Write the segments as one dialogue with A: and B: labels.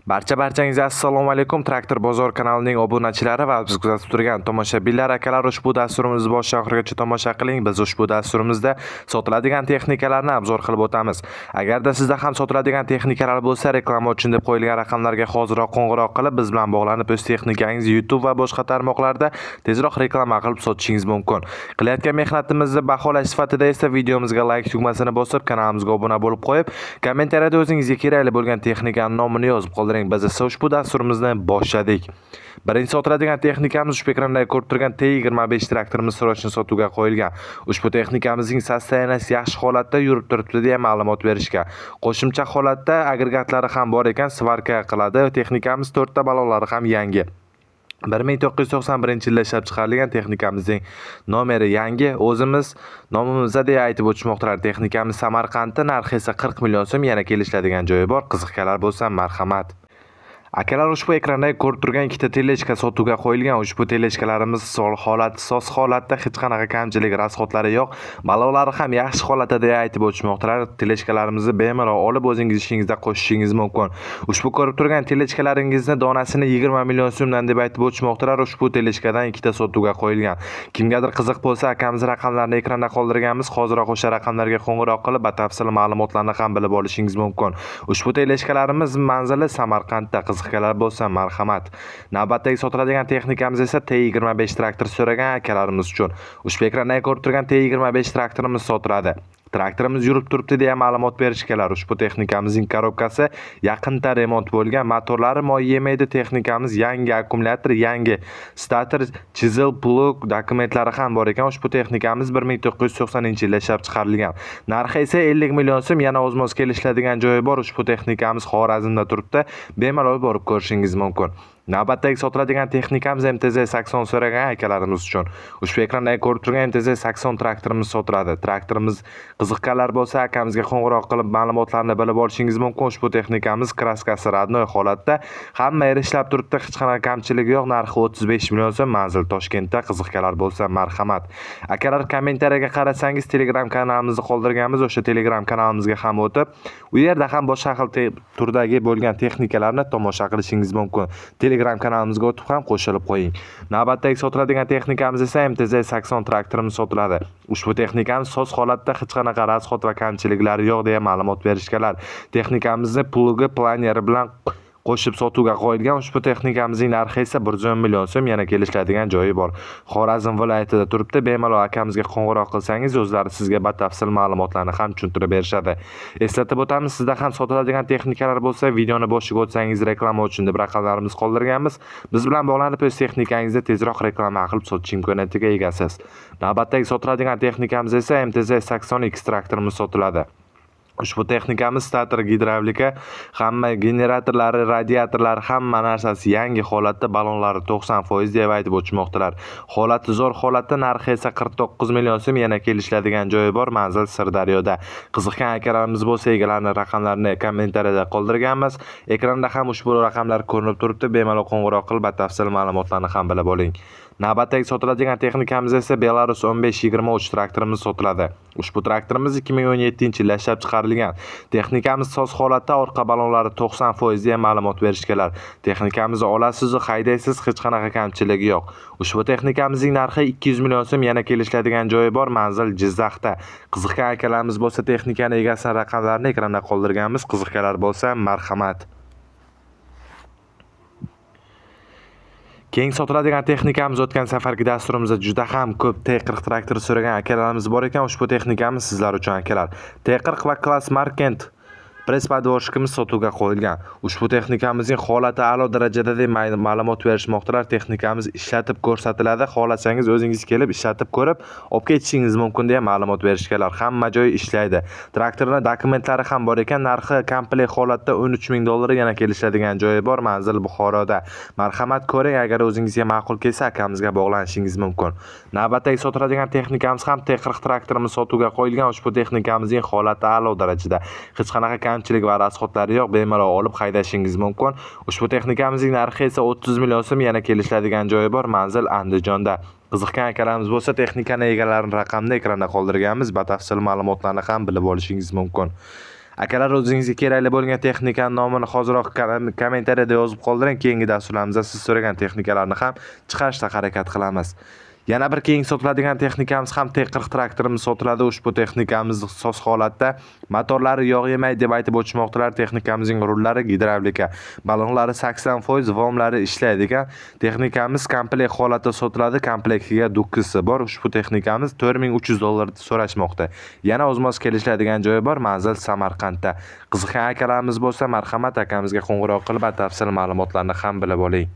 A: Barcha-barchangizga assalomu alaykum. Traktor bozor kanalining obunachilari va biz kuzatib turgan tomoshabinlar, akalar, ushbu dasturimizni boshidan oxirigacha tomosha qiling. Biz ushbu dasturimizda sotiladigan texnikalarni obzor qilib o'tamiz. Agarda sizda ham sotiladigan texnikalar bo'lsa, reklama uchun deb qo'yilgan raqamlarga hoziroq qo'ng'iroq qilib, biz bilan bog'lanib, o'z texnikangizni YouTube va boshqa tarmoqlarda tezroq reklama qilib sotishingiz mumkin. Qilayotgan mehnatimizni baholash sifatida esa videomizga like tugmasini bosib, kanalimizga obuna bo'lib qo'yib, kommentariyada o'zingizga kerakli bo'lgan texnikaning nomini yozib qoldiring. Biz esa ushbu dasturimizni boshladik. Birinchi sotiladigan texnikamiz ushbu ekranda ko'rib turgan T25 traktorimiz срочно sotuvga qo'yilgan. Ushbu texnikamizning состояния si yaxshi holatda yurib turibdi deya ma'lumot berishgan. Qo'shimcha holatda agregatlari ham bor ekan, svarka qiladi. Texnikamiz to'rtta balonlari ham yangi. 1991-yilda ishlab chiqarilgan texnikamizning nomeri yangi, o'zimiz nomimizda deya aytib o'tishmoqdalar. Texnikamiz Samarqandda, narxi esa 40 million so'm, yana kelishiladigan joyi bor. Qiziqqanlar bo'lsa, marhamat. Akalar, ushbu ekranda ko'rib turgan ikkita тележка sotuvga qo'yilgan. Ushbu тележка larimiz holati soz holatda, hech qanaqa kamchilik, расход lari yo'q. Balonlari ham yaxshi holatda deya aytib o'tishmoqdalar. Тележка larimizni bemalol olib o'zingiz ishingizda qo'shishingiz mumkin. Ushbu ko'rib turgan тележка laringizni donasini 20 million so'mdan deb aytib o'tishmoqdalar. Ushbu тележка dan ikkita sotuvga qo'yilgan. Kimgadir qiziq bo'lsa, akamiz raqamlarini ekranda qoldirganmiz. Hoziroq o'sha raqamlarga qo'ng'iroq qilib, batafsil ma'lumotlarni ham bilib olishingiz mumkin. Ushbu тележка larimiz manzili Samarqandda. Qiziqqanlar bo'lsa, marhamat. Navbatdagi sotiladigan texnikamiz esa T25 traktor so'ragan akalarimiz uchun. Ushbu ekranda ko'rib turgan T25 traktorimiz sotiladi. Traktorimiz yurib turibdi deya ma'lumot berishganlar. Ushbu texnikamizning коробка si yaqinda remont bo'lgan, motorlari moy yemaydi. Texnikamiz yangi akkumulyator, yangi stator, chizel, plug, dokumentlari ham bor ekan. Ushbu texnikamiz 1990-yilda ishlab chiqarilgan. Narxi esa 50 million so'm, yana o'zma-o'z kelishiladigan joyi bor. Ushbu texnikamiz Xorazmda turibdi. Bemalol borib ko'rishingiz mumkin. Navbatdagi sotiladigan texnikamiz MTZ 80 so'ragan akalarimiz uchun. Ushbu ekranda ko'rib turgan MTZ 80 traktorimiz sotiladi. Traktorimiz qiziqqanlar bo'lsa, akamizga qo'ng'iroq qilib ma'lumotlarni bilib olishingiz mumkin. Ushbu texnikamiz краска si родной holatda, hamma yeri ishlab turibdi, hech qanaqa kamchiligi yo'q. Narxi 35 million so'm, manzil Toshkentda. Qiziqqanlar bo'lsa, marhamat. Akalar, kommentariyaga qarasangiz, Telegram kanalimizni qoldirganmiz. O'sha Telegram kanalimizga ham o'tib, u yerda ham boshqa xil turdagi bo'lgan texnikalarni tomosha qilishingiz mumkin. Telegram kanalimizga o'tib ham qo'shilib qo'ying. Navbatdagi sotiladigan texnikamiz esa MTZ 80 traktorimiz sotiladi. Ushbu texnikamiz soz holatda, hech qanaqa расход va kamchiliklari yo'q deya ma'lumot berishganlar. Texnikamizni плуг i, planeri bilan qo'shib sotuvga qo'yilgan. Ushbu texnikamizning narxi esa 110 million so'm, yana kelishiladigan joyi bor. Xorazm viloyatida turibdi. Bemalol akamizga qo'ng'iroq qilsangiz, o'zlari sizga batafsil ma'lumotlarni ham tushuntirib berishadi. Eslatib o'tamiz, sizda ham sotiladigan texnikalar bo'lsa, videoni boshiga o'tsangiz, reklama uchun deb raqamlarimiz qoldirganmiz. Biz bilan bog'lanib, o'z texnikangizni tezroq reklama qilib sotish imkoniyatiga egasiz. Navbatdagi sotiladigan texnikamiz esa MTZ 80X traktorimiz sotiladi. Ushbu texnikamiz stator, gidravlika, hamma generatorlari, radiatorlari, hamma narsasi yangi holatda, balonlari 90% deb aytib o'tishmoqdalar. Holati zo'r holatda, narxi esa 49 million so'm, yana kelishiladigan joyi bor, manzil Sirdaryoda. Qiziqqan akalarimiz bo'lsa, egalarini raqamlarini kommentariyada qoldirganmiz. Ekranda ham ushbu raqamlar ko'rinib turibdi. Bemalol qo'ng'iroq qilib, batafsil ma'lumotlarni ham bilib oling. Navbatdagi sotiladigan texnikamiz esa Belarus 1523 traktorimiz sotiladi. Ushbu traktorimiz 2017-yilda ishlab chiqarilgan. Texnikamiz soz holatda, orqa balonlari 90% deya ma'lumot berishganlar. Texnikamizni olasiz, haydaysiz, hech qanaqa kamchiligi yo'q. Ushbu texnikamizning narxi 200 million so'm, yana kelishiladigan joyi bor, manzil Jizzaxda. Qiziqqan akalarimiz bo'lsa, texnikani egasini raqamlarini ekranda qoldirganmiz. Qiziqqanlar bo'lsa, marhamat. Keyingi sotiladigan texnikamiz, o'tgan safargi dasturimizda juda ham ko'p T40 traktor so'ragan akalarimiz bor ekan. Ushbu texnikamiz sizlar uchun, akalar. T40 va Claas Markent пресс подложка miz sotuvga qo'yilgan. Ushbu texnikamizning holati a'lo darajada deb ma'lumot berishmoqdalar. Texnikamiz ishlatib ko'rsatiladi. Xohlasangiz, o'zingiz kelib ishlatib ko'rib, olib ketishingiz mumkin deya ma'lumot berishganlar. Hamma joyi ishlaydi. Traktorning dokumentlari ham bor ekan. Narxi komplekt holatda 13 ming dollar, yana kelishiladigan joyi bor. Manzil Buxoroda. Marhamat, ko'ring, agar o'zingizga ma'qul kelsa, akamizga bog'lanishingiz mumkin. Navbatdagi sotiladigan texnikamiz ham T40 traktorimiz sotuvga qo'yilgan. Ushbu texnikamizning holati a'lo darajada. Hech qanaqa kamchilik va расход lari yo'q, bemalol olib haydashingiz mumkin. Ushbu texnikamizning narxi esa 30 million so'm, yana kelishiladigan joyi bor, manzil Andijonda. Qiziqqan akalarimiz bo'lsa, texnikani egalarini raqamini ekranda qoldirganmiz, batafsil ma'lumotlarni ham bilib olishingiz mumkin. Akalar, o'zingizga kerakli bo'lgan texnikani nomini hoziroq kommentariyada yozib qoldiring. Keyingi dasturlarimizda siz so'ragan texnikalarni ham chiqarishda harakat qilamiz. Yana bir keyingi sotiladigan texnikamiz ham T40 traktorimiz sotiladi. Ushbu texnikamiz soz holatda, motorlari yog' yemaydi deb aytib o'tishmoqdalar. Texnikamizning rullari gidravlika, ballonlari 80%, vomlari ishlaydigan texnikamiz komplekt holatda sotiladi. Komplektiga dukkisi bor. Ushbu texnikamiz $4300 so'rashmoqda. Yana o'zimiz kelishadigan joyi bor, manzil Samarqandda. Qiziqqan akalarimiz bo'lsa, marhamat, akamizga qo'ng'iroq qilib, batafsil ma'lumotlarni ham bilib oling.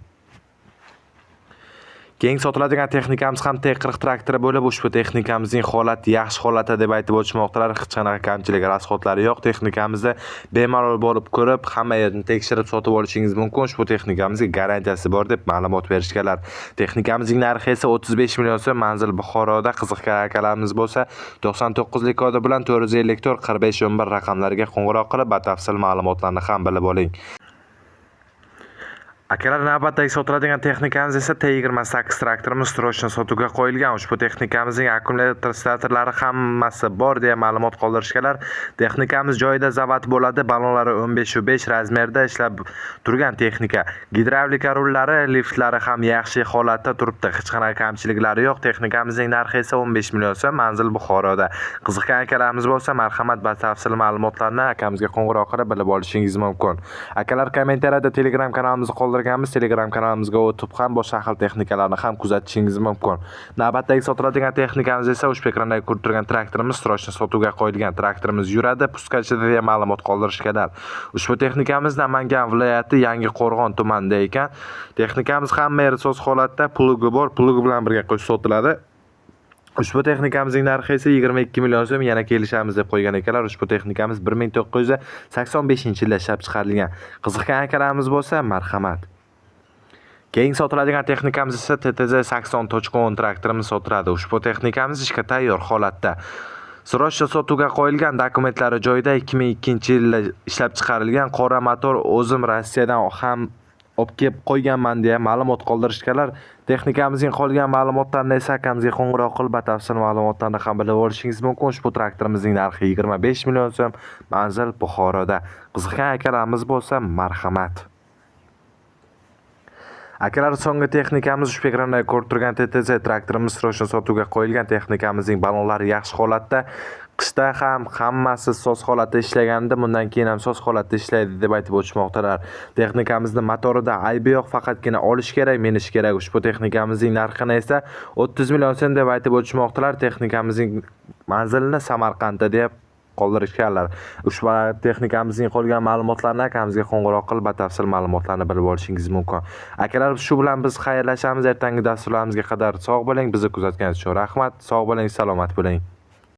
A: Keyingi sotiladigan texnikamiz ham T40 traktori bo'lib, ushbu texnikamizning holati yaxshi holatda deb aytib o'tishmoqdalar. Hech qanaqa kamchilik, расход lari yo'q. Texnikamizni bemalol borib ko'rib, hamma yerini tekshirib sotib olishingiz mumkin. Ushbu texnikamizga garantiyasi bor deb ma'lumot berishganlar. Texnikamizning narxi esa 35 million so'm, manzil Buxoroda. Qiziqqan akalarimiz bo'lsa, 99 lik kodi bilan 454 45 11 raqamlariga qo'ng'iroq qilib, batafsil ma'lumotlarni ham bilib oling. Akalar, navbatdagi sotiladigan texnikamiz esa T28 traktorimiz срочно sotuvga qo'yilgan. Ushbu texnikamizning akkumulyator starterlari hammasi bor deya ma'lumot qoldirishganlar. Texnikamiz joyida zavod bo'ladi. Ballonlari 15,5 razmerda ishlab turgan texnika. Gidravlika rullari, liftlari ham yaxshi holatda turibdi. Hech qanaqa kamchiliklari yo'q. Texnikamizning narxi esa 15 million so'm, manzil Buxoroda. Qiziqqan akalarimiz bo'lsa, marhamat, batafsil ma'lumotlarni akamizga qo'ng'iroq qilib bilib olishingiz mumkin. Akalar, kommentariyada Telegram kanalimizni qoldirganmiz. Telegram kanalimizga o'tib ham boshqa xil texnikalarni ham kuzatishingiz mumkin. Navbatdagi sotiladigan texnikamiz esa ushbu ekranda ko'rib turgan traktorimiz срочно sotuvga qo'yilgan. Traktorimiz yuradi, пуск achida deya ma'lumot qoldirishganlar. Ushbu texnikamiz Namangan viloyati Yangi Qo'rg'on tumanida ekan. Texnikamiz hamma yeri soz holatda, плуг i bor, плуг i bilan birga qo'shib sotiladi. Ushbu texnikamizning narxi esa 22 million so'm, yana kelishamiz deb qo'ygan ekanlar. Ushbu texnikamiz 1985-yilda ishlab chiqarilgan. Qiziqqan akalarimiz bo'lsa, marhamat. Keyingi sotiladigan texnikamiz esa TTZ 80.10 traktorimiz sotiladi. Ushbu texnikamiz ishga tayyor holatda. Срочно sotuvga qo'yilgan, dokumentlari joyida, 2002-yilda ishlab chiqarilgan, qora motor, o'zim Rossiyadan ham olib kelib qo'yganman deya ma'lumot qoldirishganlar. Texnikamizning qolgan ma'lumotlarini esa akamizga qo'ng'iroq qilib, batafsil ma'lumotlarni ham bilib olishingiz mumkin. Ushbu traktorimizning narxi 25 million so'm, manzil Buxoroda. Qiziqqan akalarimiz bo'lsa, marhamat. Akalar, so'nggi texnikamiz ushbu ekranda ko'rib turgan TTZ traktorimiz срочно sotuvga qo'yilgan. Texnikamizning ballonlari yaxshi holatda. Qishda ham hammasi soz holatda ishlagandi, bundan keyin ham soz holatda ishlaydi deb aytib o'tishmoqdalar. Texnikamizni motorida aybi yo'q, faqatgina olish kerak, minish kerak. Ushbu texnikamizning narxini esa 30 million so'm deb aytib o'tishmoqdalar. Texnikamizning manzilini Samarqandda deb qoldirishganlar. Ushbu texnikamizning qolgan ma'lumotlarini akamizga qo'ng'iroq qilib, batafsil ma'lumotlarni bilib olishingiz mumkin. Akalar, shu bilan biz xayrlashamiz. Ertangi dasturlarimizga qadar sog' bo'ling. Bizni kuzatganingiz uchun rahmat. Sog' bo'ling, salomat bo'ling.